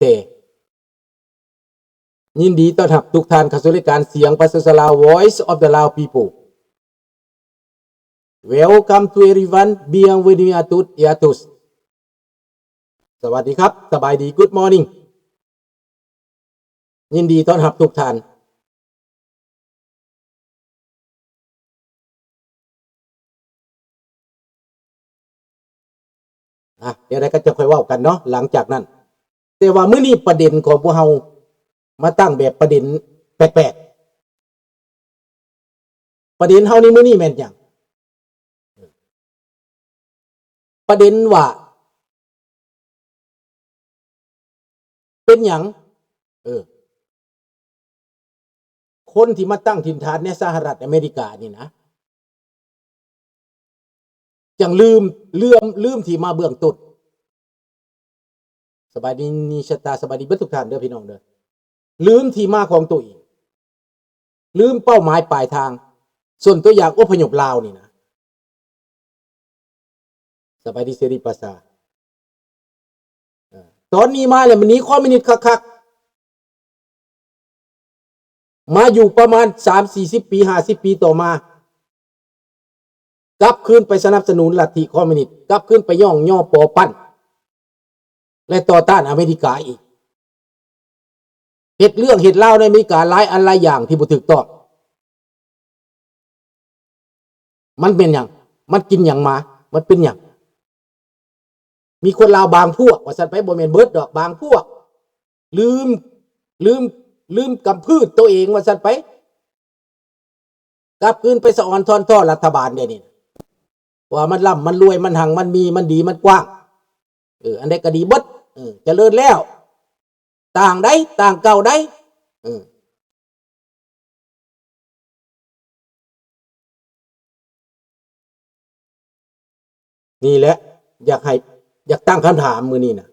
ແຕ່. ຍິນດີຕ້ອນຮັບທຸກທ່ານເຂົ້າສູ່ລາຍການສຽງປະຊາຊົນລາວ Voice of the Lao People. Welcome to everyone. Bienvenue à toutes et à tous. ສະຫວັດດີຄັບ. ສະບາຍດີ. Good morning. ຍິນດີຕ້ອນຮັບທຸກທ່ານ. ອາ ແນວໃດກໍຈະຄ່ອຍເວົ້າກັນເນາະ ຫຼັງຈາກນັ້ນ. ແຕ່ວ່າມື້ນີ້ປະເດັນຂອງພວກເຮົາມາຕັ້ງແບບປະເດັນແປກໆ. ປະເດັນເຮົາໃນມື້ນີ້ແມ່ນຫຍັງ? ປະເດັນວ່າ ເປັນຫຍັງ ເອີ ຄົນທີ່ມາຕັ້ງຖິ່ນຖານໃນສະຫະລັດອາເມລິການີ້ນະ ຈັ່ງລືມ ລືມ ລືມທີ່ມາເບື້ອງຕົ້ນ. ສະບາຍດີນິຊະຕາ ສະບາຍດີເບິດທຸກທ່ານເດີພີ່ນ້ອງເດີ. ລືມທີ່ມາຂອງຕົວເອງ ລືມເປົ້າໝາຍປາຍທາງ. ສ່ວນຕົວຢ່າງອົບພະຍົບລາວນີ້ນະ. ສະບາຍດີເສລີປາສາ. ເອີ ຕອນນີ້ມາແລ້ວ ມັນໜີຄອມມິວນິດຄັກໆ. ມາຢູ່ປະມານສາມສີ່ສິບປີ ຫ້າສິບປີຕໍ່ມາ ກັບຄືນໄປສະໜັບສະໜູນລັດທິຄອມມິວນິດ, ກັບຄືນໄປຍ້ອງຍໍປໍປັ້ນ ແລະ ຕໍ່ຕ້ານອາເມລິກາອີກ. ເຮັດເລື່ອງເຮັດລາວໃນອາເມລິກາຫຼາຍອັນຫຼາຍຢ່າງທີ່ບໍ່ຖືກຕ້ອງ. ມັນເປັນຫຍັງ? ມັນກິນຫຍັງມາ? ມັນເປັນຫຍັງ? ມີຄົນລາວບາງພວກ ວ່າຊັ້ນໄປ, ບໍ່ແມ່ນເບິດດອກ, ບາງພວກ ລືມ ລືມ ລືມກຳພືດໂຕເອງ ວ່າຊັ້ນໄປ. ກັບຄືນໄປສະອອນທ່ອນທໍລັດຖະບານດຽວນີ້ ວ່າມັນລ່ຳ ມັນລວຍ ມັນຮັ່ງ ມັນມີ ມັນດີ ມັນກວ້າງ. ເອີ ອັນໃດກໍດີເບິດ. ເອີ ຈະເລີນແລ້ວ. ຕ່າງໃດ ຕ່າງເກົ່າໃດ. ເອີ ນີ້ແຫຼະ ຢາກໃຫ້ ຢາກຕັ້ງຄຳຖາມມື້ນີ້ນະ.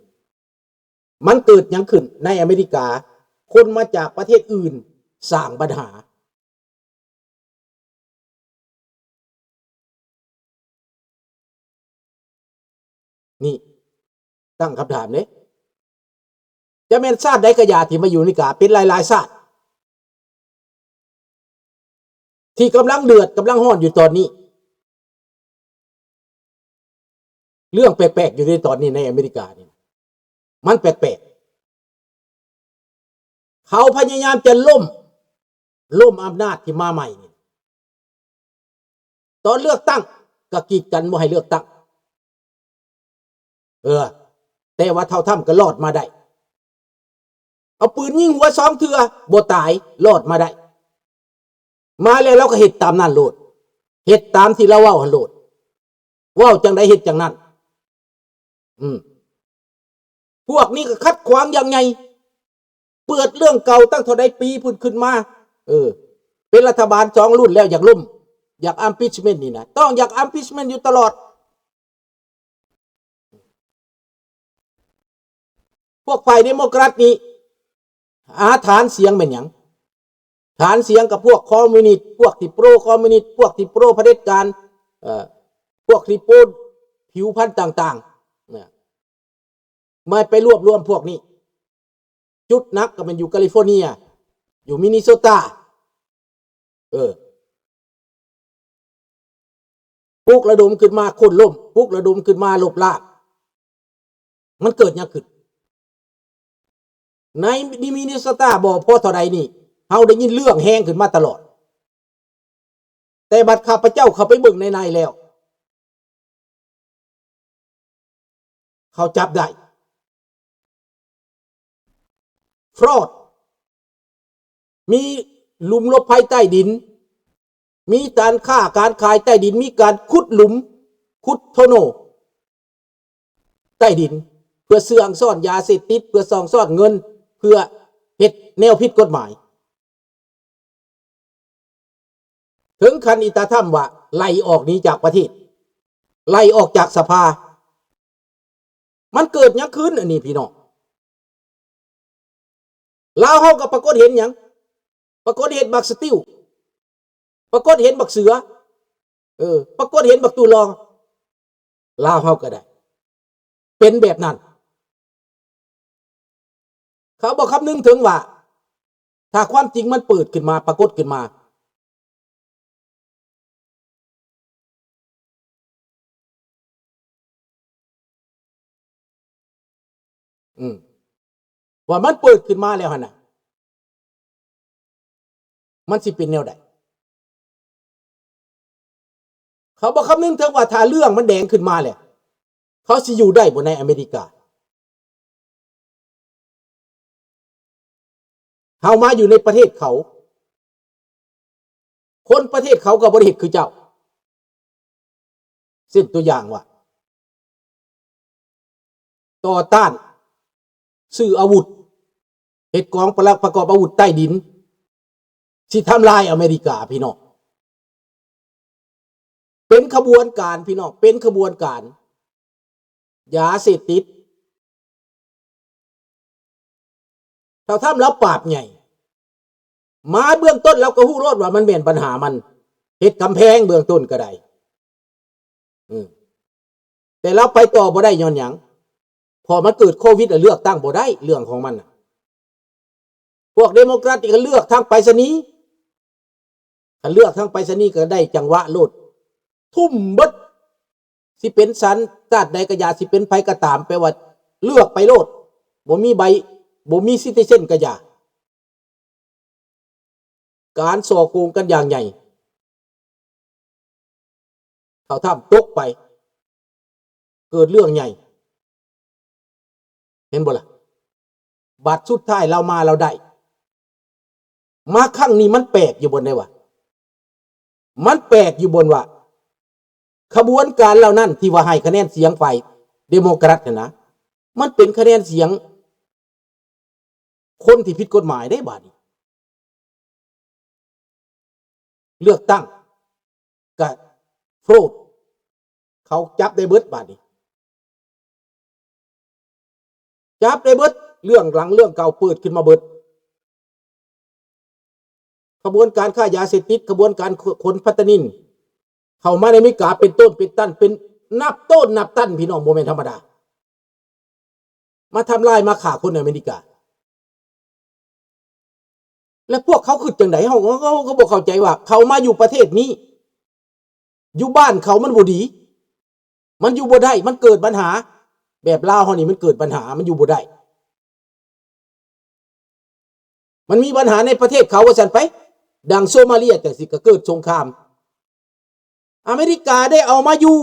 ມັນເກີດຫຍັງຂຶ້ນໃນອາເມລິກາ? ຄົນມາຈາກປະເທດອື່ນສ້າງບັນຫາ. ນີ້ ຕັ້ງຄຳຖາມເດ້. ຈະແມ່ນຊາດໃດກະຢ່າທີ່ມາຢູ່ອາເມລິກາ ເປັນຫຼາຍໆຊາດ ທີ່ກຳລັງເດືອດ ກຳລັງຮ້ອນຢູ່ຕອນນີ້. ເລື່ອງແປກໆຢູ່ໃນຕອນນີ້ໃນອາເມລິການີ້ ມັນແປກໆ. ເຂົາພະຍາຍາມຈະລົ້ມ ລົ້ມອຳນາດທີ່ມາໃໝ່ນີ້. ຕອນເລືອກຕັ້ງກໍກີດກັນບໍ່ໃຫ້ເລືອກຕັ້ງ. ເອີ ແຕ່ວ່າທ້າວທຳກໍລອດມາໄດ້. ເອົາປືນຍິງຫົວສອງເທື່ອ ບໍ່ຕາຍ ລອດມາໄດ້. ມາແລ້ວລາວກໍເຮັດຕາມນັ້ນໂລດ. ເຮັດຕາມທີ່ລາວເວົ້າຫັ້ນໂລດ. ເວົ້າຈັ່ງໃດເຮັດຈັ່ງນັ້ນ. ອືມ ພວກນີ້ກໍຂັດຂວາງຢ່າງໃຫຍ່. ເປີດເລື່ອງເກົ່າຕັ້ງເທົ່າໃດປີພຸ້ນຂຶ້ນມາ. ເອີ ເປັນລັດຖະບານສອງລຸ້ນແລ້ວ ຢາກລົ້ມ ຢາກ impeachment ນີ້ນະ ຕ້ອງຢາກ impeachment ຢູ່ຕະຫຼອດ. ພວກຝ່າຍເດໂມແຄຣັດນີ້ຫາຖານສຽງແມ່ນຫຍັງ? ຖານສຽງກັບພວກຄອມມິວນິດ, ພວກທີ່ໂປຣຄອມມິວນິດ, ພວກທີ່ໂປຣຜະເດັດການ, ເອີ ພວກທີ່ໂປຣຜິວພັນຕ່າງໆ ນະ ມາໄປລວບລວມພວກນີ້. ຈຸດໜັກກໍແມ່ນຢູ່ກາລິຟໍເນຍ, ຢູ່ມິນນິໂຊຕາ. ເອີ ປຸກລະດົມຂຶ້ນມາໂຄ່ນລົ້ມ, ປຸກລະດົມຂຶ້ນມາລົບລ້າງ. ມັນເກີດຫຍັງຂຶ້ນ? ໃນມິນນິໂຊຕາບໍ່ພໍເທົ່າໃດນີ້ ເຮົາໄດ້ຍິນເລື່ອງແຮງຂຶ້ນມາຕະຫຼອດ. ແຕ່ບັດຂ້າພະເຈົ້າເຂົ້າໄປເບິ່ງໃນໃນແລ້ວ ເຂົາຈັບໄດ້ fraud ມີຫຼຸມຫຼົບໄພໃຕ້ດິນ, ມີການຄ້າການຂາຍໃຕ້ດິນ, ມີການຂຸດຫຼຸມ, ຂຸດ tunnel ໃຕ້ດິນ ເພື່ອເຊື່ອງຊ້ອນຢາເສບຕິດ, ເພື່ອຊ່ອງຊ້ອນເງິນ, ເພື່ອເຮັດແນວຜິດກົດໝາຍ. ເຖິງຂັ້ນອີຕາທຳວ່າໄລ່ອອກໜີຈາກປະເທດ, ໄລ່ອອກຈາກສະພາ. ມັນເກີດຫຍັງຂຶ້ນອັນນີ້ພີ່ນ້ອງ? ລາວເຮົາກໍປາກົດເຫັນຫຍັງ? ປາກົດເຫັນບັກສະຕິວ, ປາກົດເຫັນບັກເສືອ, ເອີ ປາກົດເຫັນບັກຕູຫຼໍ່. ລາວເຮົາກໍໄດ້ເປັນແບບນັ້ນ. ຂົາບໍ່ຄຳນຶງເຖິງວ່າ ຖ້າຄວາມຈິງມັນເປີດຂຶ້ນມາ ປາກົດຂຶ້ນມາ ອືມ ວ່າມັນເປີດຂຶ້ນມາແລ້ວຫັ້ນນະ ມັນຊິເປັນແນວໃດ? ເຂົາບໍ່ຄຳນຶງເຖິງວ່າ ຖ້າເລື່ອງມັນແດງຂຶ້ນມາແລ້ວ ເຂົາຊິຢູ່ໄດ້ບໍ່ໃນອາເມລິກາ? ເຮົາມາຢູ່ໃນປະເທດເຂົາ ຄົນປະເທດເຂົາກໍບໍ່ໄດ້ເຮັດຄືເຈົ້າ. ເຊັ່ນຕົວຢ່າງວ່າ ຕໍ່ຕ້ານຊື້ອາວຸດ ເຮັດກອງປະ ປະກອບອາວຸດໃຕ້ດິນ ຊິທຳລາຍອາເມລິກາ ພີ່ນ້ອງ. ເປັນຂະບວນການ ພີ່ນ້ອງ ເປັນຂະບວນການ ຢາເສບຕິດ. ທ້າວທຳລາວປາບໃຫຍ່ ມາເບື້ອງຕົ້ນລາວກໍຮູ້ໂລດວ່າມັນແມ່ນບັນຫາມັນ ເຮັດກຳແພງເບື້ອງຕົ້ນກໍໄດ້ ອືມ ແຕ່ລາວໄປຕໍ່ບໍ່ໄດ້ຍ້ອນຫຍັງ? ເພາະມັນເກີດໂຄວິດ ແລ້ວເລືອກຕັ້ງບໍ່ໄດ້ ເລື່ອງຂອງມັນນະ. ພວກເດໂມແຄຣດນີ້ກໍເລືອກທາງໄປສະນີ ຄັນເລືອກທາງໄປສະນີກໍໄດ້ຈັງຫວະໂລດ ທຸ່ມເບິດ ຊິເປັນສັນຊາດໃດກໍຢ່າ ຊິເປັນໃຜກໍຕາມ ແປວ່າເລືອກໄປໂລດ ບໍ່ມີໃບ ບໍ່ມີຊິຕິເຊັນກໍຢ່າ. ການສໍ້ໂກງກັນຢ່າງໃຫຍ່ ເຂົາທຳຕົກໄປ ເກີດເລື່ອງໃຫຍ່ ເຫັນບໍ່ລະ? ບັດສຸດທ້າຍລາວມາລາວໄດ້ ມາຄັ້ງນີ້ມັນແປກຢູ່ບ່ອນໃດວະ? ມັນແປກຢູ່ບ່ອນວ່າ ຂະບວນການເຫຼົ່ານັ້ນທີ່ວ່າໃຫ້ຄະແນນສຽງຝ່າຍເດໂມແຄຣດຫັ້ນນະ ມັນເປັນຄະແນນສຽງຄົນທີ່ຜິດກົດໝາຍເດ້ບາດນີ້. ເລືອກຕັ້ງກະໂຟຣດ ເຂົາຈັບໄດ້ເບິດບາດນີ້ ຈັບໄດ້ເບິດ ເລື່ອງຫຼັງເລື່ອງເກົ່າເປີດຂຶ້ນມາເບິດ. ຂະບວນການຄ້າຢາເສບຕິດ ຂະບວນການຂົນເຟນຕານິນ ເຂົ້າມາໃນອາເມລິກາເປັນໂຕນເປັນຕັນ ເປັນນັບໂຕນນັບຕັນ ພີ່ນ້ອງ ບໍ່ແມ່ນທຳມະດາ ມາທຳລາຍມາຂ້າຄົນໃນອາເມລິກາ. ແລະ ພວກເຂົາຄິດຈັ່ງໃດ? ເຮົາ ເຮົາ ເຮົາກໍບໍ່ເຂົ້າໃຈວ່າ ເຂົາມາຢູ່ປະເທດນີ້ ຢູ່ບ້ານເຂົາມັນບໍ່ດີ ມັນຢູ່ບໍ່ໄດ້ ມັນເກີດບັນຫາ ແບບລາວເຮົານີ້ມັນເກີດບັນຫາ ມັນຢູ່ບໍ່ໄດ້ ມັນມີບັນຫາໃນປະເທດເຂົາວ່າຊັ້ນໄປ ດັ່ງໂຊມາເລຍຈັ່ງຊີ້ ກໍເກີດສົງຄາມ ອາເມລິກາໄດ້ເອົາມາຢູ່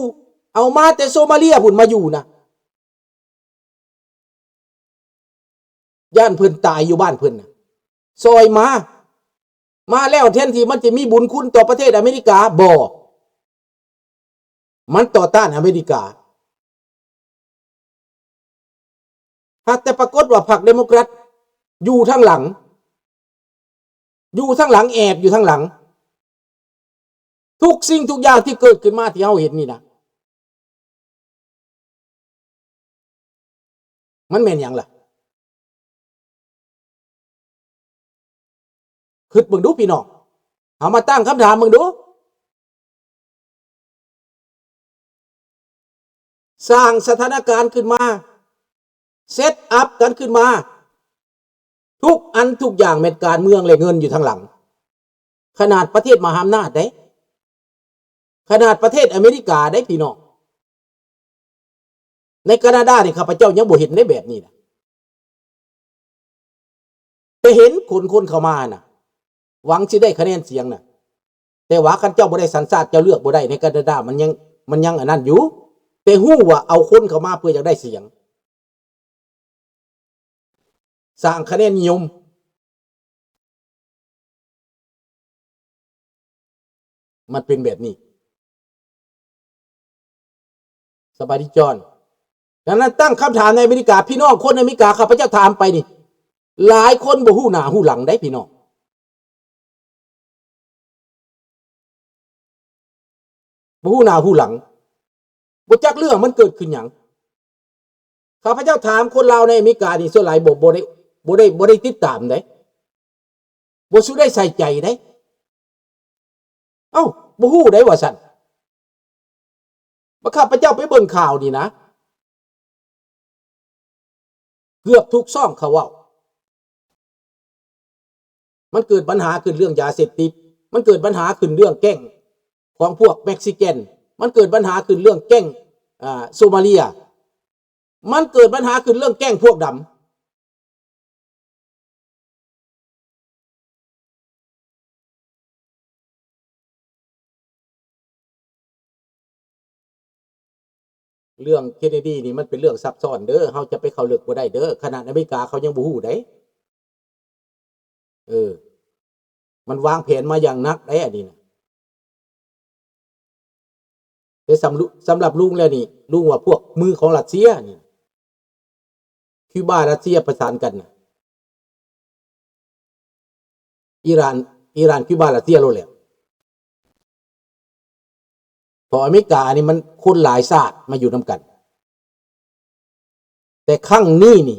ເອົາມາແຕ່ໂຊມາເລຍພຸ້ນມາຢູ່ນະ ຢ້ານເພິ່ນຕາຍຢູ່ບ້ານເພິ່ນນະ ຊ່ອຍມາ ມາແລ້ວແທນທີ່ມັນຈະມີບຸນຄຸນຕໍ່ປະເທດອາເມລິກາ ບໍ່ ມັນຕໍ່ຕ້ານອາເມລິກາ. ຫາກແຕ່ປາກົດວ່າພັກເດໂມແຄຣດຢູ່ທາງຫຼັງ ຢູ່ທາງຫຼັງ ແອບຢູ່ທາງຫຼັງ ທຸກສິ່ງທຸກຢ່າງທີ່ເກີດຂຶ້ນມາທີ່ເຮົາເຫັນນີ້ນະ ມັນແມ່ນຫຍັງລະ? ຄິດເບິ່ງດູພີ່ນ້ອງ ເຮົາມາຕັ້ງຄຳຖາມເບິ່ງດູ ສ້າງສະຖານະການຂຶ້ນມາ ເຊັດອັບກັນຂຶ້ນມາ ທຸກອັນທຸກຢ່າງແມ່ນການເມືອງ ແລະ ເງິນຢູ່ທາງຫຼັງ ຂະໜາດປະເທດມະຫາອຳນາດເດ້ ຂະໜາດປະເທດອາເມລິກາເດ້ພີ່ນ້ອງ ໃນການາດານີ້ ຂ້າພະເຈົ້າຍັງບໍ່ເຫັນເດ້ແບບນີ້ນະ ແຕ່ເຫັນຂົນຄົນເຂົ້າມານະ ຫວັງຊິໄດ້ຄະແນນສຽງນະ ແຕ່ວ່າຄັນເຈົ້າບໍ່ໄດ້ສັນຊາດ ເຈົ້າເລືອກບໍ່ໄດ້ໃນການາດາ ມັນຍັງ ມັນຍັງອັນນັ້ນຢູ່ ແຕ່ຮູ້ວ່າເອົາຄົນເຂົ້າມາເພື່ອຢາກໄດ້ສຽງ ສ້າງຄະແນນນິຍົມ ມັນເປັນແບບນີ້. ສະບາຍດີຈອນ. ດັ່ງນັ້ນຕັ້ງຄຳຖາມໃນອາເມລິກາ ພີ່ນ້ອງຄົນອາເມລິກາ ຂ້າພະເຈົ້າຖາມໄປນີ້ ຫຼາຍຄົນບໍ່ຮູ້ໜ້າຮູ້ຫຼັງເດ້ພີ່ນ້ອງ. ບໍ່ຮູ້ໜ້າຮູ້ຫຼັງ ບໍ່ຈັກເລື່ອງມັນເກີດຂຶ້ນຫຍັງ. ຂ້າພະເຈົ້າຖາມຄົນລາວໃນອາເມລິການີ້ ສ່ວນຫຼາຍບໍ່ ບໍ່ໄດ້ ບໍ່ໄດ້ ບໍ່ໄດ້ຕິດຕາມເດ້ ບໍ່ສູ່ໄດ້ໃສ່ໃຈເດ້. ເອົ້າ ບໍ່ຮູ້ໄດ້ວ່າຊັ້ນ. ບັດຂ້າພະເຈົ້າໄປເບິ່ງຂ່າວນີ້ນະ ເກືອບທຸກຊ່ອງເຂົາເວົ້າ ມັນເກີດບັນຫາຂຶ້ນເລື່ອງຢາເສບຕິດ, ມັນເກີດບັນຫາຂຶ້ນເລື່ອງແກ້ງຂອງພວກເມັກຊິກັນ, ມັນເກີດບັນຫາຂຶ້ນເລື່ອງແກ້ງ ອ່າ ໂຊມາເລຍ, ມັນເກີດບັນຫາຂຶ້ນເລື່ອງແກ້ງພວກດຳ. ເລື່ອງເຄນເນດີນີ້ມັນເປັນເລື່ອງຊັບຊ້ອນເດີ, ເຮົາຈະໄປເຂົ້າເລິກບໍ່ໄດ້ເດີ, ຂະໜາດອາເມລິກາເຂົາຍັງບໍ່ຮູ້ໃດ. ເອີ ມັນວາງແຜນມາຢ່າງໜັກໃດ ອັນນີ້ນະ. ແຕ່ສຳ ສຳລັບລຸງແລ້ວນີ້ ລຸງວ່າພວກມືຂອງຣັດເຊຍນີ້ ຄິວບາ ຣັດເຊຍປະສານກັນນະ, ອີຣານ ອີຣານ ຄິວບາ ຣັດເຊຍໂລດແຫຼະ. ເພາະອາເມລິການີ້ມັນຄົນຫຼາຍຊາດມາຢູ່ນຳກັນ. ແຕ່ຄັ້ງນີ້ນີ້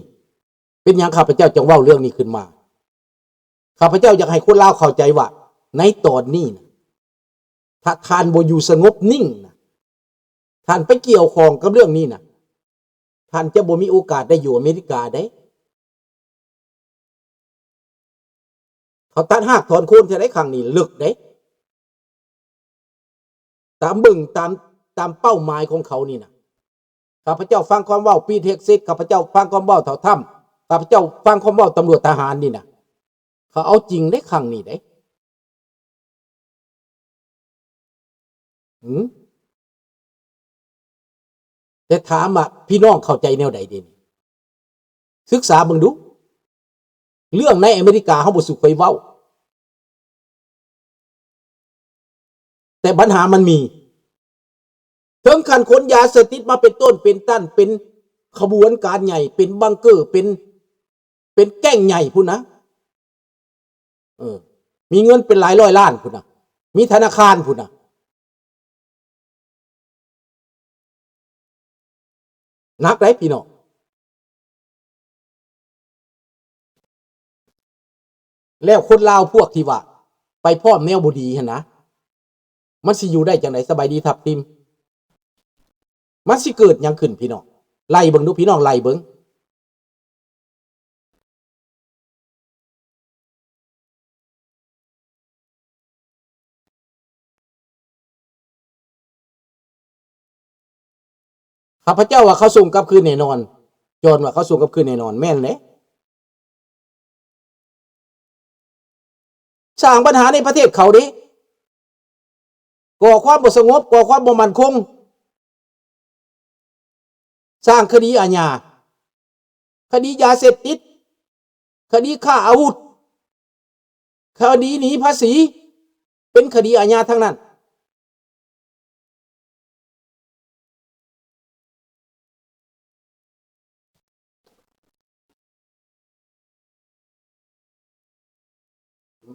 ເປັນຫຍັງຂ້າພະເຈົ້າຈຶ່ງເວົ້າເລື່ອງນີ້ຂຶ້ນມາ? ຂ້າພະເຈົ້າຢາກໃຫ້ຄົນລາວເຂົ້າໃຈວ່າ ໃນຕອນນີ້ນະ ຖ້າທ່ານບໍ່ຢູ່ສະຫງົບນິ່ງນະ, ທ່ານໄປກ່ຽວຂ້ອງກັບເລື່ອງນີ້ນະ, ທ່ານຈະບໍ່ມີໂອກາດໄດ້ຢູ່ອາເມລິກາເດ້. ເຂົາຕັດຮາກຖອນໂຄນເທື່ອໃດຄັ້ງນີ້ ເລິກເດ້. ຕາມເບິ່ງ ຕາມ ຕາມເປົ້າໝາຍຂອງເຂົານີ້ນະ. ຂ້າພະເຈົ້າຟັງຄວາມເວົ້າປີດເຮັກຊິດ, ຂ້າພະເຈົ້າຟັງຄວາມເວົ້າເຖົ້າທຳ, ຂ້າພະເຈົ້າຟັງຄວາມເວົ້າຕຳຫຼວດທະຫານນີ້ນະ. ເຂົາເອົາຈິງເດ້ ຄັ້ງນີ້ເດ້. ຫືມ? ແຕ່ຖາມວ່າພີ່ນ້ອງເຂົ້າໃຈແນວໃດເດນີ້? ສຶກສາເບິ່ງດູ. ເລື່ອງໃນອາເມລິກາເຮົາບໍ່ສູ່ໃຜເວົ້າ, ແຕ່ບັນຫາມັນມີ ເຖິງຂັ້ນຂົນຢາເສບຕິດມາເປັນຕົ້ນເປັນຕັນ, ເປັນຂະບວນການໃຫຍ່, ເປັນບັງເກີ, ເປັນ ເປັນແກ້ງໃຫຍ່ພຸ້ນນະ. ເອີ ມີເງິນເປັນຫຼາຍຮ້ອຍລ້ານພຸ້ນນະ, ມີທະນາຄານພຸ້ນນະ. ໜັກເດ້ພີ່ນ້ອງ. ແລ້ວຄົນລາວພວກທີ່ວ່າໄປພ້ອມແນວບໍ່ດີຫັ້ນນະ, ມັນຊິຢູ່ໄດ້ຈັ່ງໃດ? ສະບາຍດີທັບທີມ. ມັນຊິເກີດຫຍັງຂຶ້ນພີ່ນ້ອງ? ໄລ່ເບິ່ງດູພີ່ນ້ອງ, ໄລ່ເບິ່ງ. ຂ້າພະເຈົ້າວ່າເຂົາສົ່ງກັບຄືນແນ່ນອນ. ຈອນວ່າເຂົາສົ່ງກັບຄືນແນ່ນອນ, ແມ່ນເດ້. ສ້າງບັນຫາໃນປະເທດເຂົາເດ້, ກໍ່ຄວາມບໍ່ສະຫງົບ, ກໍ່ຄວາມບໍ່ໝັ້ນຄົງ, ສ້າງຄະດີອາຍາ, ຄະດີຢາເສບຕິດ, ຄະດີຄ້າອາວຸດ, ຄະດີໜີພາສີ, ເປັນຄະດີອາຍາທັງນັ້ນ.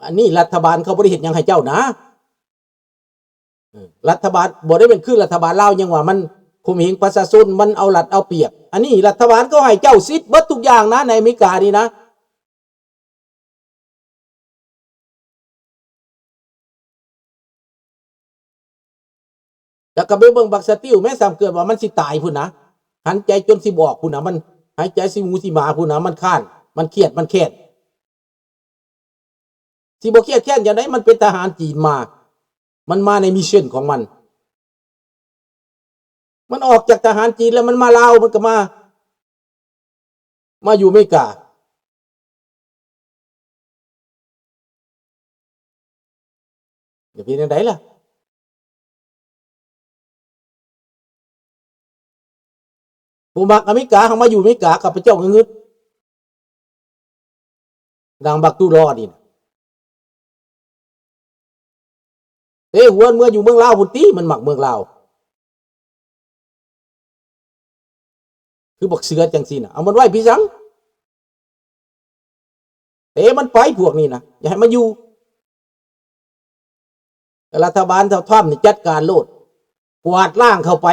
ອັນນີ້ລັດຖະບານເຂົາບໍ່ໄດ້ເຮັດຫຍັງໃຫ້ເຈົ້ານະ. ເອີ ລັດຖະບານບໍ່ໄດ້ແມ່ນຄືລັດຖະບານລາວຫຍັງວ່າມັນຂົ່ມເຫງປະຊາຊົນ, ມັນເອົາລັດເອົາປຽບ. ອັນນີ້ລັດຖະບານເຂົາໃຫ້ເຈົ້າສິດເບິດທຸກຢ່າງນະ ໃນອາເມລິການີ້ນະ. ແລ້ວກໍໄປເບິ່ງບັກສະຕິວແມ້, ສ່ຳເກີດວ່າມັນຊິຕາຍພຸ້ນນະ, ຫັນໃຈຈົນຊິບອອກພຸ້ນນະ, ມັນຫາຍໃຈຊິໝູຊິໝາພຸ້ນນະ, ມັນຄ້ານ, ມັນຄຽດ, ມັນແຄ້ນ. ຊິບໍ່ຄຽດແຄ້ນຈັ່ງໃດ? ມັນເປັນທະຫານຈີນມາ, ມັນມາໃນມິດເຊິນຂອງມັນ. ມັນອອກຈາກທະຫານຈີນແລ້ວ ມັນມາລາວ, ມັນກໍມາ ມາຢູ່ອາເມລິກາ. ຈະເປັນຈັ່ງໃດລະ? ບໍ່ມັກອາເມລິກາ, ຫາກມາຢູ່ອາເມລິກາ, ຂ້າພະເຈົ້າກໍງຶດ. ດັ່ງບັກຕູລໍນີ້ນະ ເຕະຫົວເມືອຢູ່ເມືອງລາວພຸ້ນຕິ, ມັນມັກເມືອງລາວ. ຄືບັກເສືອຈັ່ງຊີ້ນະ, ເອົາມັນໄວ້ພີ້ສັງ? ເຕະມັນໄປພວກນີ້ນະ, ຢ່າໃຫ້ມາຢູ່. ລັດຖະບານເທົ່າທຣຳນີ້ຈັດການໂລດ, ກວາດລ້າງເຂົ້າໄປ.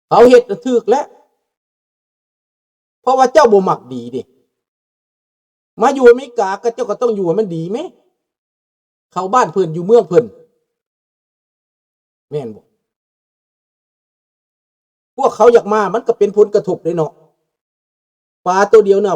ເຂົາເຮັດຖືກແລ້ວ, ເພາະວ່າເຈົ້າບໍ່ມັກດີເດ້. ມາຢູ່ອາເມລິກາກໍເຈົ້າກໍຕ້ອງຢູ່ໃຫ້ມັນດີແມ້, ເຂົ້າບ້ານເພິ່ນ ຢູ່ເມືອງເພິ່ນ, ແມ່ນບໍ່? ພວກເຂົາຢາກມາ ມັນກໍເປັນຜົນກະທົບເດ້ເນາະ, ປາໂຕດຽວນະ.